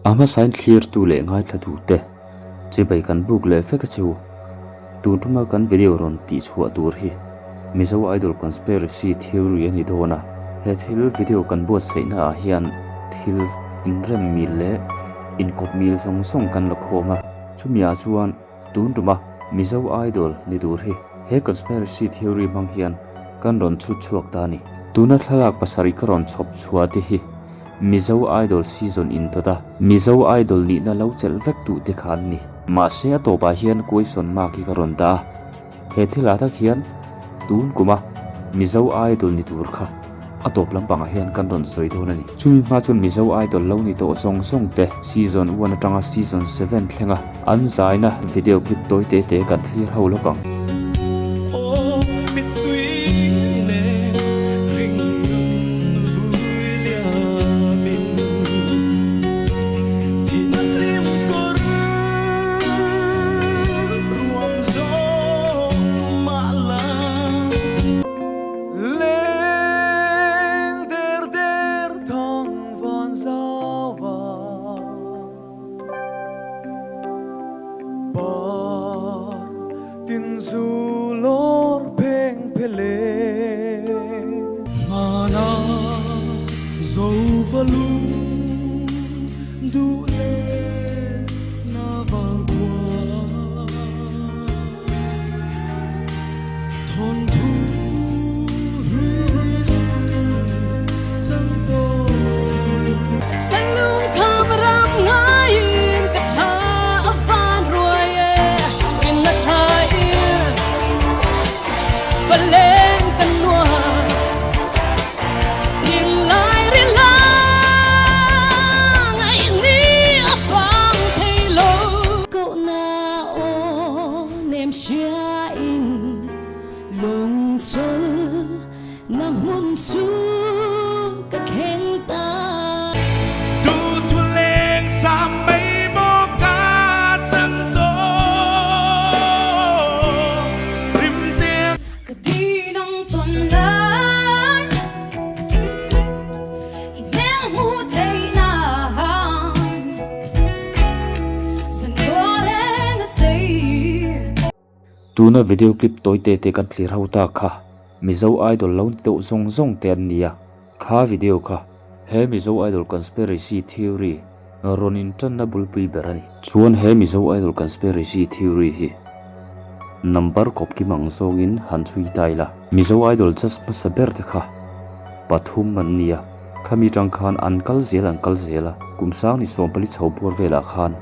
A hmasain thlirtu leh ngaithlatute chibai kan buk leh vek a che u. Tun tuma kan video rawn tihchhuah tur hi Mizo Idol Conspiracy Theory a ni dawn a. He thil video kan buatsaihna ah hian thil inrem mil leh inkawp mil zawng zawng kan la khawm a. Chumi ah chuan tun tuma Mizo Idol ni tur hi he Conspiracy Theory hmang hian kan rawn chhut chhuak ta a ni. Tuna thlalak pasarih ka rawn chhawp chhuah te hi Mizo Idol season in dawt a, Mizo Idol nihna lo chelh vek duh te kha an ni. Mahse a tawpah hian question mark hi ka rawn dah a, he thilah tak hian tun kuma Mizo Idol ni tur kha a tawp lampangah hian kan rawn sawi dawn a ni. Chumi hma chuan Mizo Idol lo ni tawh zawng zawng te season one atanga season seven thlenga an zaina video clip tawi te te kan thlir ho lawk ang. Tuna video clip tawi te te kan thlir ho ta kha Mizo Idol lo ni deuh zawng zawng te an ni a, kha video kha he Mizo Idol conspiracy theory rawn intanna bulpui ber a ni. Chuan he Mizo Idol conspiracy theory hi number kawp kim ang zawngin han chhui ta ila. Mizo Idol judge hmasa ber te kha pathum an ni a, khami tang khan an kal zel an kal zel a, kum sang ni 14 chho bawr velah khan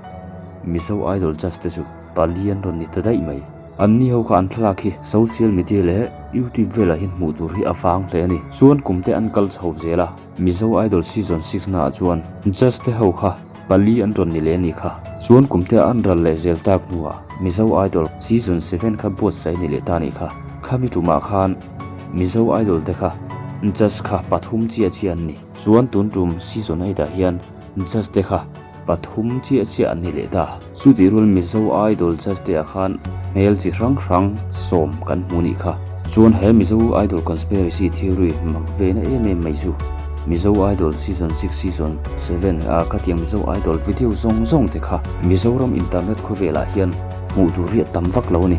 Mizo Idol judge te chu pali an rawn ni ta daih mai. An ni ho kha an thlalak hi social media leh YouTube velah hian hmuh tur hi a vang hle a ni. Chuan kum te an kal chho zel a, Mizo Idol season six naah chuan judge te ho kha pali an rawn ni leh a ni kha. Chuan kum te an ral leh zel tak hnuah Mizo Idol season seven kha buatsaih a ni leh ta a nih kha. Khami tumah khan Mizo Idol te kha judge kha pathum chiah chiah an ni. Chuan tun tum season eight ah hian judge te kha Pathum chiah chiah an ni leh ta. Chutih rual Mizo Idol judge te ah khan hmel chi hrang hrang sawm kan hmu nih kha. Chuan he Mizo Idol conspiracy theory mak ve na em em mai chu Mizo Idol season six season seven ah khatiang Mizo Idol video zawng zawng te kha Mizoram internet khawvel ah hian hmuh tur hi a tam vak lo a ni.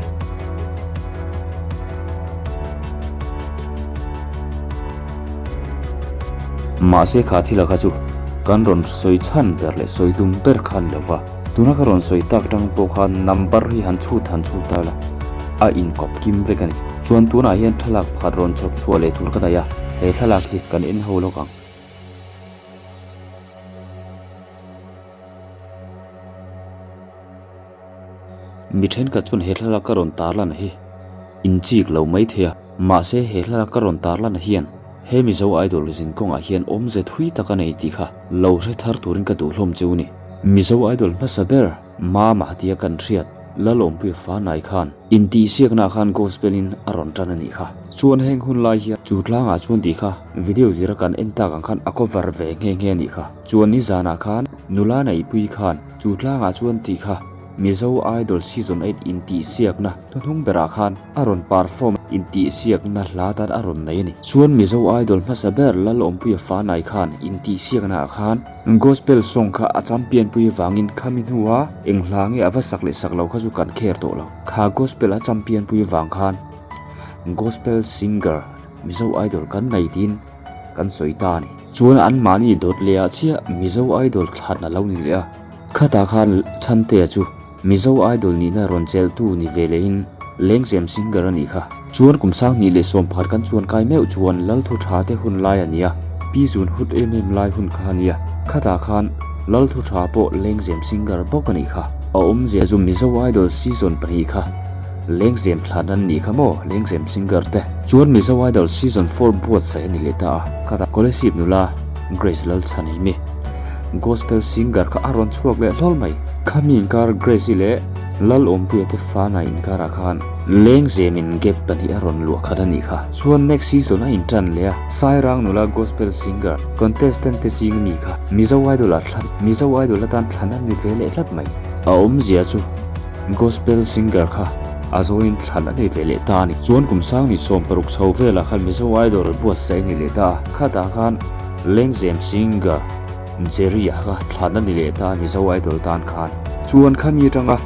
Mahse kha thila kha chu kan rawn sawi chhan ber leh sawi dum ber kha a ni lo va, tuna ka rawn sawi tak atang pawh khan number hi han chhut han chhut ta ila a inkawp kim vek a ni. Chuan tunah hian thlalak pakhat rawn chhawp chhuah leh tur ka nei a, he thlalak hi kan en ho lawk ang. Mi thenkhat chuan he thlalak ka rawn tarlan hi inchik lo mai thei a, mahse he thlalak ka rawn tarlan hian he Mizo Idol zin kawngah hian awmze thui tak a nei tih kha lo hre thar turin ka duh hlawm cheu ni. Mizo Idol hmasa ber Mama tia kan hriat Lalawmpuia Fanai khan intihsiaknaah khan gospel in a rawn tan a nih kha. Chuan heng hun lai hian chu tlangah chuan tih kha video zira kan en tak ang khan a cover ve nghe nghe a nih kha. Chuan nizanah khan nula neihpui khan chu tlangah chuan tih kha. Mizo Idol Season 8 intihsiakna hnuhnung berah khan a rawn perform intihsiakna hla tan a rawn nei a ni. Chuan Mizo Idol hmasa ber Lalawmpuia Fanai khan intihsiaknaah khan Gospel song kha a champion pui avangin khami hnua eng hla nge a va sak leh sak lo kha chu kan kher tawh lo. Kha Gospel a champion pui avang khan Gospel singer Mizo Idol kan nei tiin kan sawi ta a ni. Chuan anmahni dawt leh ah chiah Mizo Idol thlan a lo ni leh a. Khatah khan Chhantea chu Mizo Idol nihna rawn chelhtu ni ve lehin Lengzem singer a nih kha. Chuan kum 2010 kan chuan kai meuh chuan Lalthu Tha te hun lai a ni a, Pi Zun hut em em lai hun kha a nia. Khatah khan Lalthu Tha pawh Lengzem singer bawk a nih kha. A awmzia chu Mizo Idol season pahnih kha Lengzem thlan an nih kha maw Lengzem singer te. Chuan Mizo Idol season four buatsaih a ni leh ta a, khatah Kolasib nula Grace Lalchhanhimi Gospel singer kha a rawn chhuak leh hlawl mai. Khami inkar Grace-i leh Lalawmpuia te fana inkarah khan Lengzemin gap pahnih a rawn luah khat a nih kha. Chuan next season a intan leh a, Sairang nula gospel singer contestant te zing mi kha Mizo Idol ah thlan Mizo Idol atan thlan a ni ve leh tlat mai. A awmzia chu gospel singer kha a zawin thlan a nei ve leh ta a ni. Chuan kum 2016 chho velah khan Mizo Idol buatsaih a ni leh ta a, khatah khan Lengzem singer Jerry-a kha thlan a ni leh ta Mizo Idol tan khan. Chuan khami atanga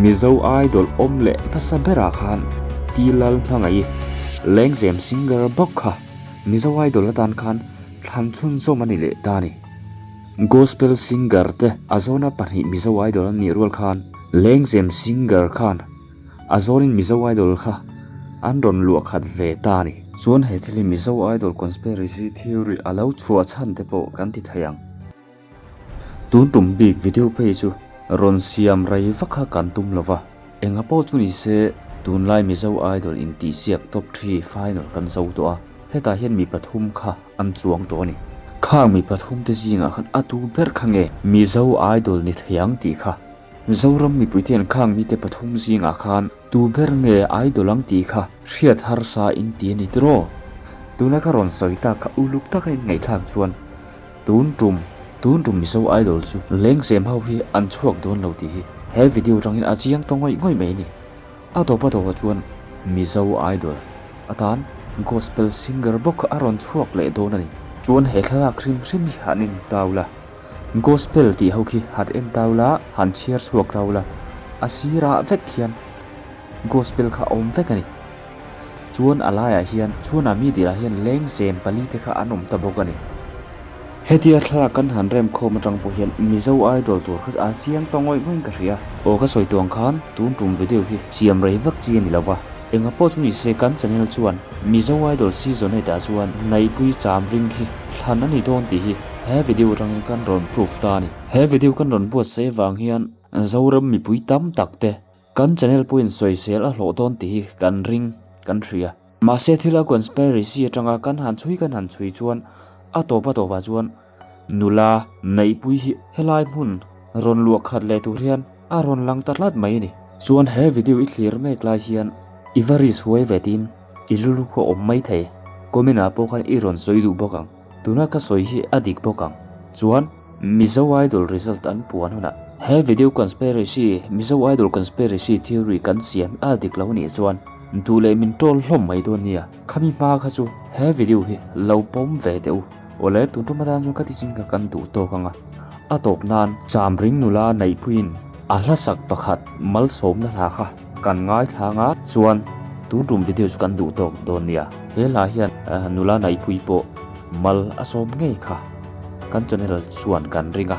Mizo Idol awm leh hmasa berah khan Ti Lal Hmangaih Lengzem singer bawk kha Mizo Idol atan khan thlan chhunzawm a ni leh ta a ni. Gospel singer te a zawna pahnih Mizo Idol an nih rual khan Lengzem singer khan A zawnin Mizo Idol kha an rawn luah khat ve ta a ni. Chuan he thil hi Mizo Idol conspiracy theory a lo chhuah chhan te pawh kan ti thei ang. Tun tum bik video phei chu rawn siam rei vak kha kan tum lo va, enga pawh chu ni se tunlai Mizo Idol intihsiak top three final kan zo tawh a, hetah hian mi pathum kha an chuang tawh a ni. Khang mi pathum te zingah khan a tu ber kha nge Mizo Idol ni thei ang tih kha Zoram mipuite an khang mite pathum zingah khan tu ber nge idol ang tih kha hriat harsa in ti a ni tiraw? Tuna ka rawn sawi tak kha uluk taka in ngaihthlak chuan tun tum tun tum Mizo idol chu lengzem ho hi an chhuak dawn lo tih hi he video atangin a chiang ta ngawih ngawih mai a ni. A tawp a tawpah chuan Mizo idol atan gospel singer bawk kha a rawn chhuak leh dawn a ni. Chuan he thlalak hrim hrim hi han en tau la. Gospel tih ho khi han en tau la, han chhiar chhuak tau la, a sirah vek hian gospel kha a awm vek a ni. Chuan a laiah hian chhuan ah mi dirah hian lengzem pali te kha an awm ta bawk a ni. Hetia thlalak kan han rem khawm atang pawh hian Mizo Idol tur kha a chiang ta ngawih ngawih in ka hria. Aw ka sawi tuang khan tun tum video hi siam rei vak chi a ni lo va, enga pawh chu ni se kan channel chuan Mizo Idol season hetah chuan Naihpui cham ring hi thlan a ni dawn tih hi He video atangin kan rawn proof ta a ni. He video kan rawn buatsaih avang hian Zoram mipui tam tak te kan channel pawhin sawisel a hlawh dawn tih hi kan ring kan hria. Mahse thil a conspiracy atanga kan han chhui kan han chhui chuan a tawp a tawpah chuan nula neihpui hi helai hmun rawn luah khat leh tur hian a rawn lang ta tlat mai a ni. Chuan he video i thlir mek lai hian i va risk huai ve tiin i rilru khaw awm mai thei. Comment ah pawh khan i rawn sawi duh bawk ang. Tuna ka sawi hi a dik bawk ang. Chuan Mizo Idol result an puan hunah he video conspiracy Mizo Idol conspiracy theory kan siam a dik lo nih chuan duh leh min troll hlawm mai dawn nia. Khami hma kha chu he video hi lo pawm ve teh u. Awle tun tum atan chuan ka ti chin kha kan duh tawk ang a. A tawp nan Chamring nula Neihpuiin a hlasak pakhat malsawmna hla kha Kan ngaithlang a, chuan tun tum video chu kan duh tawk dawn nia. He hla hian nula Naihpui pawh mal a sawm ngei kha. Kan channel chuan kan ring a,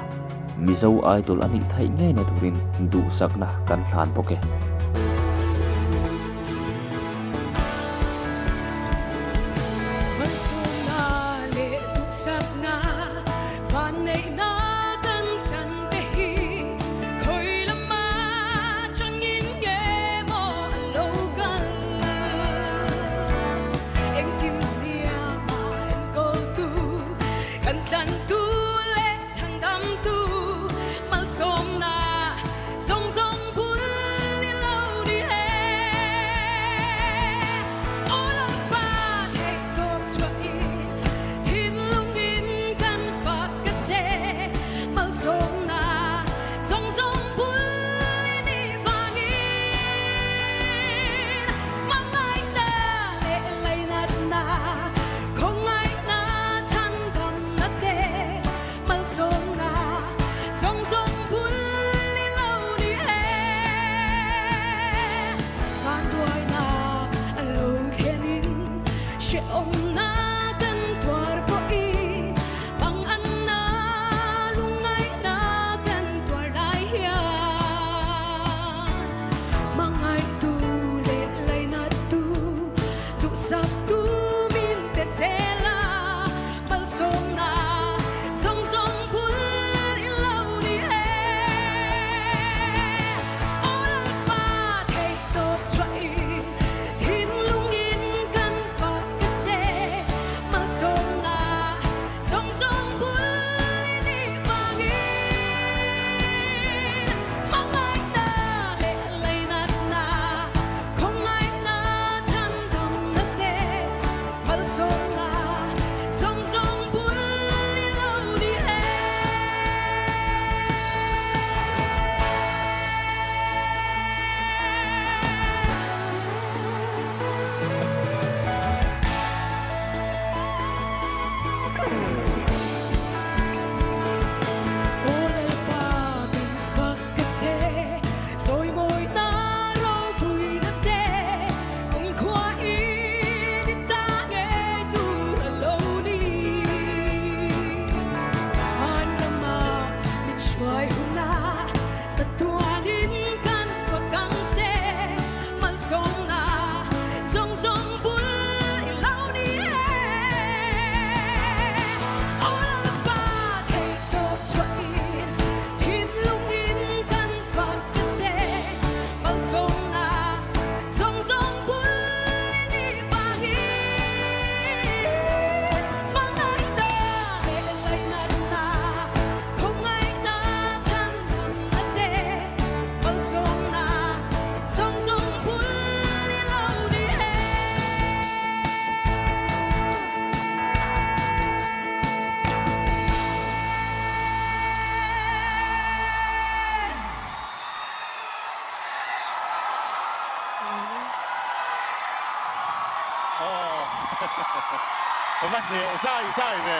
Mizo Idol a nih theih ngei na turin duhsakna kan hlan bawk e. Malsawmna leh duhsakna vanneihna kan chan te hi khawi lama changin nge maw a lo kal? Engkim siama enkawltu, kan tlantu leh chhandamtu malsawmna zawng zawng bul i lo. Va hneh zai zai ve.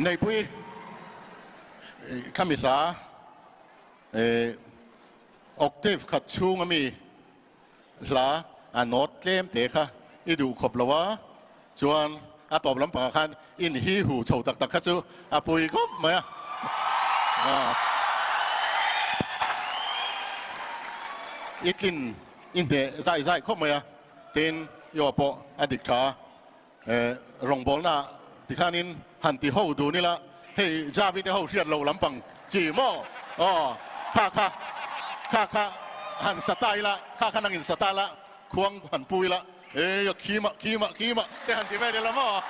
Neihpui khami hla octave khat chhung ami Hla a nawt tlem te kha i duh khawp lo a, chuan a tawp lampangah khan in hi hu chho tak tak kha chu a pui khawp mai a. I tlin i hneh zai zai khawp mai a, tin i aw pawh a dik tha a. Rawngbawlna tikhanin han ti ho dun ila, hei Javi te ho hriat lo lampang chi maw? Aw, kha kha, kha kha han sa ta ila, kha kha nangin sa ta la, khuang han pu ila, ei a khima, khima, khima te han ti vel ila maw?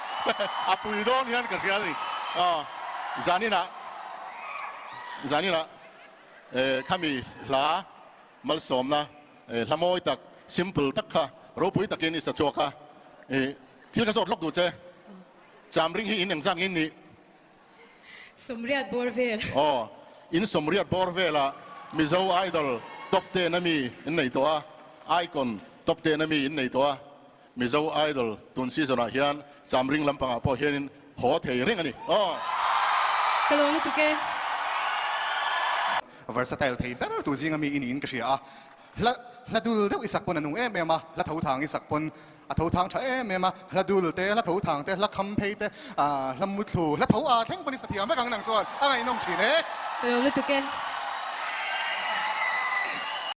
A pui dawn hian ka hria a ni. Aw, zaninah, zaninah khami hla Malsawmna hla mawi tak, simple tak kha ropui takin i sa chhuak a, i thil ka zawt lawk duh che. Chamring hi in engzat nge in nih? Sawmriat bawr vel. Aw, in sawmriat bawr velah Mizo Idol top ten a mi in nei tawh a, Icon top ten a mi in nei tawh a, Mizo Idol tun season ah hian Chamring lampangah pawh hianin haw thei reng a ni. Aw. Ka lawm lutuk e. Versatile thei ber tur zinga mi i niin ka hria a, hla hla dul deuh i sak pawn a nung em em a, hla tho thang i sak pawn a tho thang tha em em a, hla dul te, hla tho thang te, hla kham phei te, ahh hla muthlu, hla tho a thleng pawn i sa thiam vek ang nang chuan a ngaihnawm thin e. Ka lawm lutuk e.